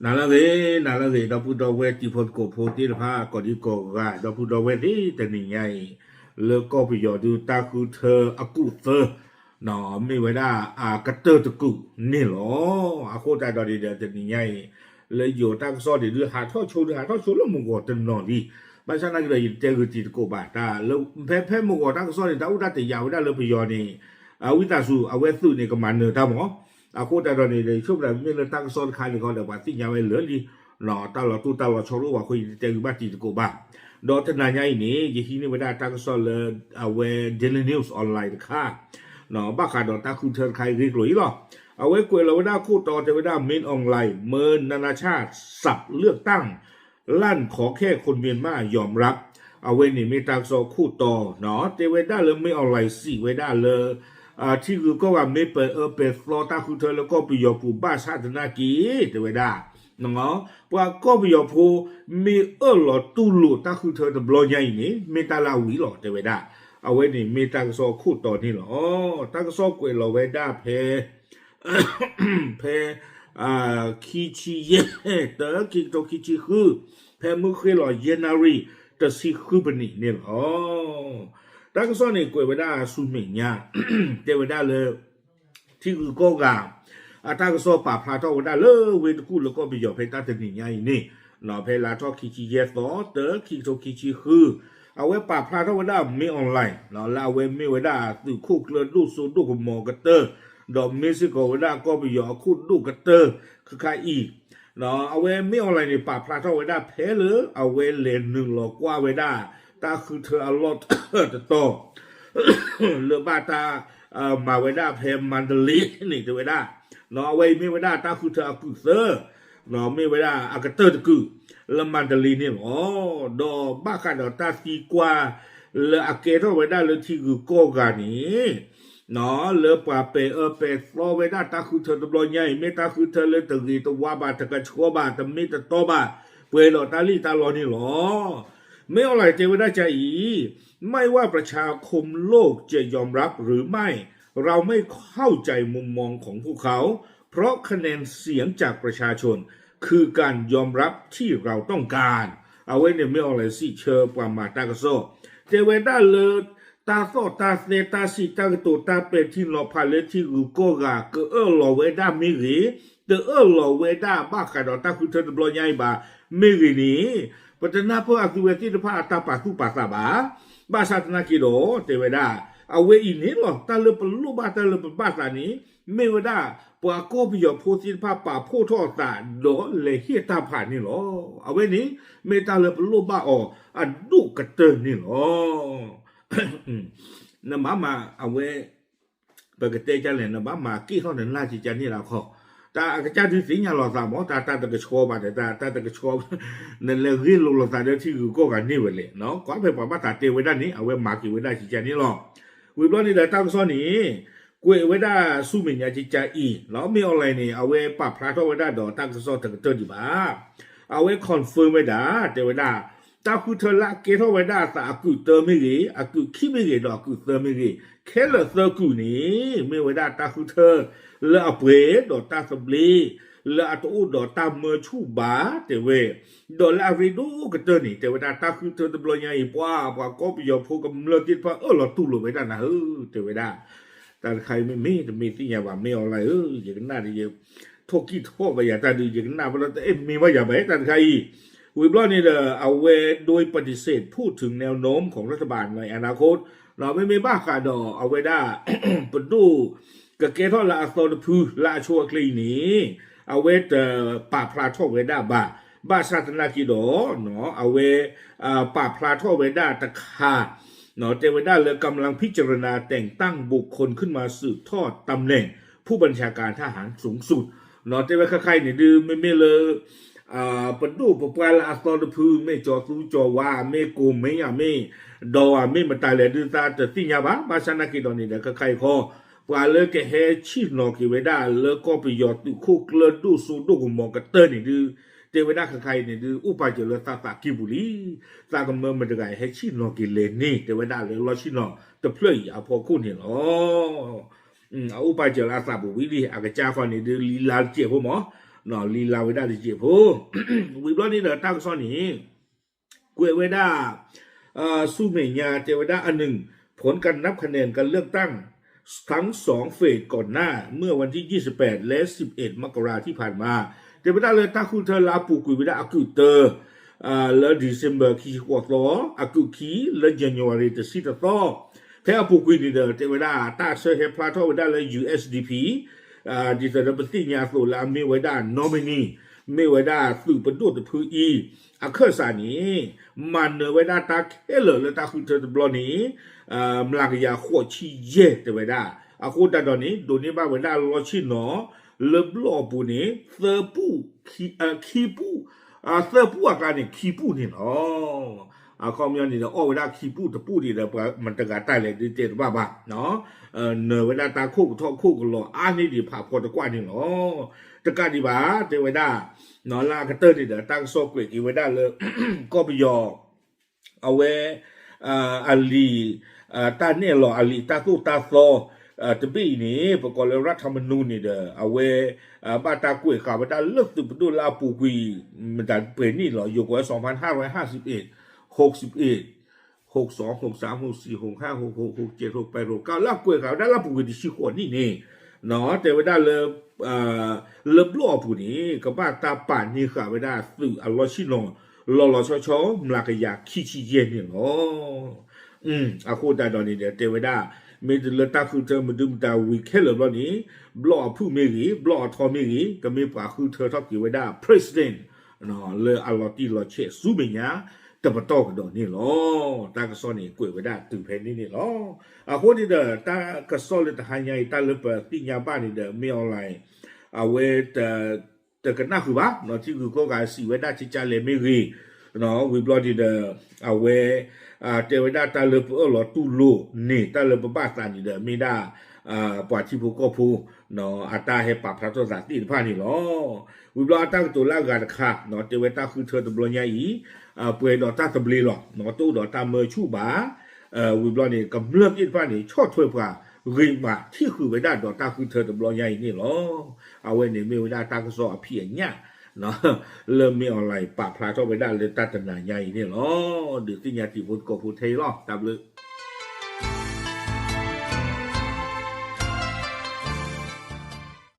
နၤလၢအဂ့ၤ, နၤလၢအဂ့ၤ, ဒီပုၢ်ဒီဝဲၢ်တံၤဖိသကိးဖိသ့ၣ်တဖၣ် ကိးဒံကိးဂၤ, ဒီပုၢ်ဒီဝဲၢ်သ့ၣ်တနံၤညါအံၤ, လၢကီၢ်ပယီၤဒုးတၢ်ဃုထၢအကူၣ်သၢ မ့ၢ်ဝဲဒၣ်အကတၢၢ်တကူာ်န့ၣ်လီၤ. အဃိသတးဒီးန့ၣ်ဒီးတနံၤညါအံၤ, လၢယိၤတၢ်ကစီၣ်န့ၣ်ဒုးဟးထီၣ်ဆိဒုးဟးထီၣ်ဆိလၢမုၢ်ဂီၤတနီၤလံ, ဘၣ်ဆၣ်သနာ်က့ဒီးယတတဲဂုာ်တံၤသကိးဘၣ်, တၢ်လၢဖဲဖဲမုၢ်ဂီၤတၢ်ကစီၣ်န့ၣ် တၢ်အိၣ်တၢ်တယာ်ဝဲဒၣ်လၢပယီၤန့ၣ် ဝံသးစူၤ အဝဲသုးန့ၣ်ကမၤနၢၤတၢ်မး, အဃိသတးဒီးန့ၣ်ဒီး ယဆိကမိၣ်သးမ့မ့ၢ်လၢတၢ်ကစီၣ်တခါန့ၣ်ဃီဒီး ပှၤသ့ၣ်ညါဝဲလၢာ်လံ, တၢ်လီၤတိၢ်တၢ်လီၤဆီတအိၣ်ဘၣ်အဃိ ယတတဲဂုာ်ဘၣ်တံၤသကိးဘၣ်. ဒီးတနၤညါအံၤန့ၣ် ယဟံးန့ၢ်ဝဲဒၣ်တၢ်ကစီၣ်လၢ အဝဲ Daily News Online တခါ ဘၣ်ဃးဒီးတၢ်ဃုထၢတခါအံၤဂ့ၢ်ကျိၤအံၤလီၤ. အဝဲကွဲးလီၤဝဲဒၣ်ခိၣ်တီတဲဝဲဒၣ် မင်းအောင်လှိုင် မၢနၢနၢဆၣ် စပ်းလၢၣ်တၢင်ၣ် လၢၣ်ခီခဲၣ် คนเมียนมา ယီၤမရပ်, အဝဲန့ၣ်မ့ၢ်တၢ်ကစီၣ်ခိၣ်တီ, တဲဝဲဒၣ်လၢ မင်းအောင်လှိုင် စံးဝဲဒၣ်လၢ ထံဂုၤကီၢ်ဂၤမ့ၢ်ပဲာ်အၢပဲာ်သီတၢ်ဃုထၢလၢကီၢ်ပယီၤပူၤဘၣ်ဆၣ်သနာ်က့ တဲဝဲဒၣ် ပှၤကီၢ်ပယီၤဖိ မ့ၢ်အၢၣ်လီၤတူၢ်လိာ်တၢ်ဃုထၢတဘျီညါအံၤန့ၣ် မ့ၢ်တၢ်လၢအဝံၤလီၤ တဲဝဲဒၣ်. အဝဲန့ၣ်မ့ၢ်တၢ်ကစီၣ်ခိၣ်တီန့ၣ်လီၤ. တၢ်ကစီၣ်ကွဲးလီၤဝဲဒၣ်ဖဲ ဖဲ ခံဆံယဲၢ် တၢ ခံကထိခံဆံဃု, ဖဲမုၢ်ဃ့ၢ်လီၤယဲၢ်နၣ်ရံၣ် တဆံဃုပနံးန့ၣ်လီၤ. တၢ်ကစီၣ်န့ၣ်ကွဲးဝဲဒၣ်ဆူမဲာ်ညါ တဲဝဲဒၣ်လၢ ထံဂုၤကီၢ်ဂၤ အတၢ်ကစီၣ်ပာ်ဖျါထီၣ်ဝဲဒၣ်လၢဝ့ၢ်တကူၣ်လၢကီၢ်ပယီၤဖဲတၢ်တနံၤညါအံၤန့ၣ်, ဖဲလါထီၣ်ခံဆံယဲၢ်သီ တၢ ခံကထိခံဆံဃု, အဝဲပာ်ဖျါထီၣ်ဝဲဒၣ် မင်းအောင်လှိုင် လၢအဝဲမ့ၢ်ဝဲဒၣ်သုးခိၣ်ကျၢၢ်ဒိၣ်စိဒိၣ်ကမီၤကတၢၢ်, ဒီးမ့ၢ်စ့ၢ်ကီးဝဲဒၣ်ကီၢ်ပယီၤအခိၣ်ဒိၣ်ကတၢၢ်ခဲခါအံၤ အဝဲ မင်းအောင်လှိုင် န့ၣ် ပာ်ဖျါထီၣ်ဝဲဒၣ်ဖဲလၢအဝဲလဲၤနုာ်လီၤကွၢ်ဝဲဒၣ် တၢ်ဃုထၢအလီၢ်တတီၤ လၢဘၣ်တၢ်မၤဝဲဒၣ်ဖဲမါဒလ့န့ၣ် တဲဝဲဒၣ်, အဝဲအံၤမ့ၢ်ဝဲဒၣ်တၢ်ဃုထၢအကူာ်သၢ, မ့ၢ်ဝဲဒၣ်အကတၢၢ်တကူာ် လၢမါဒလ့န့ၣ်လီၤ. ဒီးဘၣ်ဃးဒီးတၢ်သံကွၢ် လၢအကဲထီၣ်ဝဲဒၣ်လၢထံဂုၤကီၢ်ဂၤန့ၣ် လၢပှၤပဲာ်အၢပဲာ်သီဝဲဒၣ်တၢ်ဃုထၢတဘျီညါအံၤ မ့ၢ်တၢ်ဃုထၢလၢတဂ့ၤတဝါဘၣ် တကဆှီဘၣ် တမ့ၢ်တတီဘၣ် ပှဲၤဒီးတၢ်လံၣ်တၢ်လီန့ၣ်လီၤ. မင်းအောင်လှိုင် တဲဝဲဒၣ်ကအံၤ ไม่ว่าประชาคมโลกจะยอมรับหรือไม่ เราไม่เข้าใจมุมมองของพวกเขา เพราะคะแนนเสียงจากประชาชน คือการยอมรับที่เราต้องการ အဝဲန့ၣ် မင်းအောင်လှိုင် စံးဆၢပှၤမၤတၢ်ကစီၣ် တဲဝဲဒၣ်လၢ တၢ်သီၣ်တၢ်သဲ တၢ်စံးတၢ်ကတိၤ တၢ်ပဲာ်ထံနီၤဖးလၢထံဂုၤကီၢ်ဂၤ ကအၢၣ်လီၤဝဲဒၣ်မ့ၢ်ဂ့ၤ, တအၢၣ်လီၤဝဲဒၣ်ဘၣ်ဃးဒီးတၢ်ဃုထၢတဘျီညါအံၤဘၣ်မ့ၢ်ဂ့ၤန့ၣ်, ပတနၢ်ပၢၢ်အသုဝဲသ့ၣ်တဖၣ်အတၢ်ပာ်သူၣ်ပာ်သးဘၣ်. ဘၣ်ဆၣ်သနာ်က့ဒီး တဲဝဲဒၣ် အဝဲအံၤန့ၣ်လီၤ တၢ်လၢပလိၣ်ဘၣ်တၢ်လၢပဘၣ်သးန့ၣ် မ့ၢ်ဝဲဒၣ် ပှၤကီၢ်ပယီၤဖိသ့ၣ်တဖၣ်ပာ်ဖှိၣ်ထီၣ်အသး ဒီးလဲၤဟ့ၣ်တၢ်ဖးန့ၣ်လီၤ. အဝဲန့ၣ် မ့ၢ်တၢ်လၢပလိၣ်ဘၣ်အီၤအဒိၣ်ကတၢၢ်န့ၣ်လီၤ. နဘၣ်မၤအဝဲ ပကတဲဒ်လဲၣ် နဘၣ်မၤက့ၢ်ထီၣ်နနၢ်ကကန့ၣ်လၢခီ, တၢ်အကစၢ်ဒုးသ့ၣ်ညါလီၤသးမး တၢ်တၢ်တကဆှီဘၣ်ဒီး တၢ်တၢ်တကဆှီ နလဲၤဂ့ၢ်လိာ်လိာ်သးဒီးထံဂုၤကီၢ်ဂၤန့ၢ်ဝဲလဲၣ်, ကွၢ်ဖဲပှၤဘၣ်သးတဲဝဲဒၣ်န့ၣ် အဝဲမၤက့ၤဝဲဒၣ်ကကန့ၣ်လီၤ. ဝံၤဘျီန့ၣ်ဒီးတၢ်ကစီၣ်န့ၣ် ကွဲးဝဲဒၣ်ဆူမဲာ်ညါကကအံၤ မင်းအောင်လှိုင် န့ၣ် အဝဲပာ်ဖျါထီၣ်ဝဲဒၣ်ဒီးတၢ်ကစီၣ်တကတၢၢ်ဒံးဘၣ်. အဝဲ confirm ဝဲဒၣ် တဲဝဲဒၣ် တၢ်ဃုထၢလၢအကဲထီၣ်ဝဲဒၣ်အသးအကူာ်တၢမ့ၢ်ဂ့ၤ, အကူာ်ခံမ့ၢ်ဂ့ၤ ဒီးအကူာ်သၢမ့ၢ်ဂ့ၤ, ခဲလၢာ်သၢကူာ်န့ၣ် မ့ၢ်ဝဲဒၣ်တၢ်ဃုထၢလၢအပှဲၤဒီးတၢ်သဘျ့ လၢအတအိၣ်ဒီးတၢ်မၢဆူၣ်ဘၣ် တဲဝဲ, ဒီးလၢအရ့ဒိၣ်ကတၢၢ်န့ၣ် တဲဝဲဒၣ်တၢ်ဃုထၢတဘျီညါအံၤ ပှၤပှၤကီၢ်ပယီၤဖိကမျၢၢ်သ့ၣ်တဖၣ်အၢၣ်လီၤတူၢ်လိာ်ဝဲဒၣ်နၤဧၢ တဲဝဲဒၣ် တၢ်တခါအံၤမ့မ့ၢ်တမ့ၢ်သ့ၣ်ညါဘၣ် မ့ၢ်အီၤလၢဧၢ ယကနၣ်ဒီးယ ထိၣ်ကံၢ်ထီၣ်ဘၣ်ယၤတၢ်ဒုး ယကနၣ်ဘၣ်လၢတအဲၣ်မ့ၢ်ဘၣ်ယၤဘၣ်တၢ်တခါအံၤ, ဝံၤဘျီန့ၣ်ဒီး အဝဲ โดยปฏิเสธพูดถึงแนวโน้มของรัฐบาลในอนาคต မ့မ့ၢ်ဘၣ်ဃးဒီးအဝဲဒၣ် ပဒိၣ် ကကဲထီၣ်လၢအသီတဖုလၢအဆိအချ့အံၤန့ၣ် အဝဲတပာ်ဖျါထီၣ်ဝဲဒၣ်ဘၣ်. ဘၣ်ဆၣ်သနာ်က့ဒီး အဝဲ ပာ်ဖျါထီၣ်ဝဲဒၣ်တခါ တဲဝဲဒၣ်လၢ กำลังพิจารณาแต่งตั้งบุคคลขึ้นมาสืบทอดตำแหน่งผู้บัญชาการทหารสูงสุด တဲဝဲခဲခါအံၤန့ၣ်ဒုး မ့မ့ၢ်လၢ ပဒိၣ်ပပှၢ်လၢအသီတဖု မ့ၢ်ကၠီၤသူကၠီၤဝါ မ့ၢ်ကိးမ့ၢ်ယၤ မ့ၢ်ဒီးဧါ မ့ၢ်မတၤလဲၣ်ဒုး သးတသ့ၣ်ညါဘၣ်. ဘၣ်ဆၣ်သနာ်က့ဒီးန့ၣ်ဒီး ခဲခါအံၤခီ ပှၤလၢကဟဲဆ့ၣ်နီၤက့ၤဝဲဒၣ်လၢကီၢ်ပယီၤသုးခိၣ်ကျၢၢ်ဒိၣ်စိဒိၣ်ကမီၤကတၢၢ်န့ၣ်ဒုး တဲဝဲဒၣ်ခဲခါအံၤန့ၣ်ဒုး အိၣ်ပာ်စၢၤလၢသးသးကံၢ်ပူၤလံ. သးကမၢမတဂၤဟဲဆ့ၣ်နီၤက့ၤလဲၣ်န့ၣ် တဲဝဲဒၣ်လၢလီၢ်ဆ့ၣ်နီၤတဖျၢၣ်အံၤအဖီခိၣ်န့ၣ်လီၤ. အအိၣ်ပာ်စၢၤလၢအသးပူၤဝံၤလံ အကစၢ်ဃီန့ၣ်ဒုး လံလါတစဲးဖိမး လံလါဝဲဒၣ်တယဲၢ်ဖိ ဝံၤဘျီန့ၣ်ဒီးတၢ်ကစီၣ်န့ၣ် ကွဲးဝဲဒၣ် ဆူမဲာ်ညါတဲဝဲဒၣ် အနု ผลการนับคะแนนการเลือกตั้งทั้งสองเฟสก่อนหน้าเมื่อวันที่ยี่สิบแปดและสิบเอ็ดมกราที่ผ่านมา တဲဝဲဒၣ်လၢတၢ်ဃုထၢလၢအပူၤကွံာ်ဝဲဒၣ်အကုၢ်တၢ လၢ December ခံဆံဃိးသီ အကုၢ်ခံလၢ January တဆံတသီ ဖဲအပူၤကွံာ်န့ၣ်ဒီး တဲဝဲဒၣ်တၢ်ဆၢဟဲဖျါထီၣ်ဝဲဒၣ်လၢ ယူၣ်အ့ၣ်စၣ်ဒီးပံၣ် ဒ်သိးဒီးပသ့ၣ်ညါအသိးလၢအမ့ၢ်ဝဲဒၣ် nominee မ့ၢ်ဝဲဒၣ်သုးပဒိၣ်တဖုအံၤ အခၢၣ်စးန့ၣ် မၤနၢၤဝဲဒၣ်တၢ်ခဲလၢာ်လၢတၢ်ဃုထၢတဘျီန့ၣ် မျးကယၤဃိးဆံယဲၢ်တဲဝဲဒၣ် အဃိသတးဒီးန့ၣ် ဒိးန့ၢ်ဘၣ်ဝဲဒၣ်လီၢ်ဆ့ၣ်နီၤ လၢဘျီၣ်အပူၤန့ၣ် သၢပူၣ် ခံပူၣ် သၢပူၣ်အကျါန့ၣ် ခံပူၣ်န့ၣ်လီၤ. အခီပညီန့ၣ်ဒီး အီၣ်ဝဲဒၣ်ခံပူၣ်တပူၣ်န့ၣ်ဒီး ပှၤမတၤတဂၤတၢ်လဲၣ်ဒုးတဲတဘၣ်ဘၣ် နၢၤဝဲဒၣ်တၢ်ခိၣ်ကထီၣ်ခိၣ်ကလီၤအါန့ၢ်ဒံးဖးဖီတကွၢ်န့ၣ်လီၤ. တကးဒံးဘၣ် တဲဝဲဒၣ် လၢအကတၢၢ်န့ၣ်ဒီး တၢ်ကစီၣ်ကွဲးက့ၤဝဲဒၣ်လၢ ကီၢ်ပယီၤ အဝဲ အလံာ် တၢ်နဲၣ်လီၤအလံာ်တၢ်သိၣ်တၢ်သီ တဘ့ၣ်အံၤန့ၣ် ပကိးလၢ ရၣ်ထမနူ န့ၣ်ဒီး အဝဲ ဘၣ်တၢ်ကွဲးဃာ်ဝဲဒၣ်လၢသုးပဒိၣ်လၢအပူၤကွံာ် မတၤပှဲၤနံၣ်လီၤ ယိၤကီး สองพันห้าร้อยห้าสิบเอ็ด หกสิบเอ็ด หกสอง หกสาม หกสี่ หกห้า หกหก หกเจ็ด หกแปด หกเก้า လၢကွဲးဃာ်ဝဲဒၣ်လၢအပူၤကွံာ်တဆံဃိးနံၣ်န့ၣ် တဲဝဲဒၣ်လၢ လၢဘျီၣ်အပူၤန့ၣ် ကဘၣ်တၢ်ပာ်န့ၢ်ဃာ်ဝဲဒၣ်သုးအလီၢ်ဆ့ၣ်နီၤ လီၤလီၤဆီဆီ မျးကယၤခံဆံယဲၢ်န့ၣ်လီၤ. အဃိသတးဒီးန့ၣ်ဒီး တဲဝဲဒၣ် မ့ၢ်လၢတၢ်ဃုထၢမဒုမတၤဝံၤခဲလၢာ်ဘျီန့ၣ် ဘျီၣ်အဖုၣ်မ့ၢ်ဂ့ၤ ဘျီၣ်အထီမ့ၢ်ဂ့ၤ ကမ့ၢ်ပှၤဃုထၢထီၣ်က့ၤဝဲဒၣ် president လၢအလီၤတံၢ်လီၤဆဲးဆူမဲာ်ညါ တပတီၢ်ကဒီးန့ၣ်လီၤ. တၢ်ကစီၣ်န့ၣ် ကွဲးဝဲဒၣ်တုၤဖဲန့ၣ်န့ၣ်လီၤ. အဃိန့ၣ်ဒီး တၢ်ကစီၣ်လၢတဟါညါအံၤ တၢ်လၢပသ့ၣ်ညါဘၣ်န့ၣ်ဒီး မင်းအောင်လှိုင် အဝဲ တကနၣ်ဃုာ်ဘၣ် ထံဂုၤကီၢ်ဂၤစံးဝဲဒၣ်ကကလဲၣ်မ့ၢ်ဂ့ၤ ဝံၤဘျီန့ၣ်ဒီး အဝဲ တဲဝဲဒၣ်တၢ်လၢပအၢၣ်လီၤတူၢ်လိာ်န့ၣ် တၢ်လၢပဘၣ်သးန့ၣ်ဒီး မ့ၢ်ဒၣ် ပှၤထံဖိကီၢ်ဖိ အတၢ်ဟဲပာ်ဖျါထီၣ်သးသ့ၣ်တဖၣ်န့ၣ်လီၤ. ဝံၤဘျီအတၢ်ကတိၤလၢအဂၤတခါ တဲဝဲတၢ်ဃုထၢတဘျီညါအံၤ ပှဲၤဒီးတၢ်သဘျ့လီၤ တအိၣ်ဒီးတၢ်မၢဆူၣ်ဘၣ် ဝံၤဘျီန့ၣ် ကမျၢၢ်သ့ၣ်တဖၣ်န့ၣ် ဆီၣ်ထွဲပှၤဂ့ၤမး ထံၣ်ဃုာ်ဝဲဒၣ်ဒီးတၢ်ဃုထၢတဘျီညါအံၤန့ၣ်လီၤ. အဝဲန့ၣ်မ့ၢ်ဝဲဒၣ်တၢ်ကစီၣ်အဖံးအညၣ် လၢမင်းအောင်လှိုင် ပာ်ဖျါထီၣ်ဝဲဒၣ်လၢတၢ်တနၤညါအံၤန့ၣ်လီၤ. ဒုးသ့ၣ်ညါတံၤဖိသကိးဖိထဲအံၤလီၤ. တၢ်ဘျုး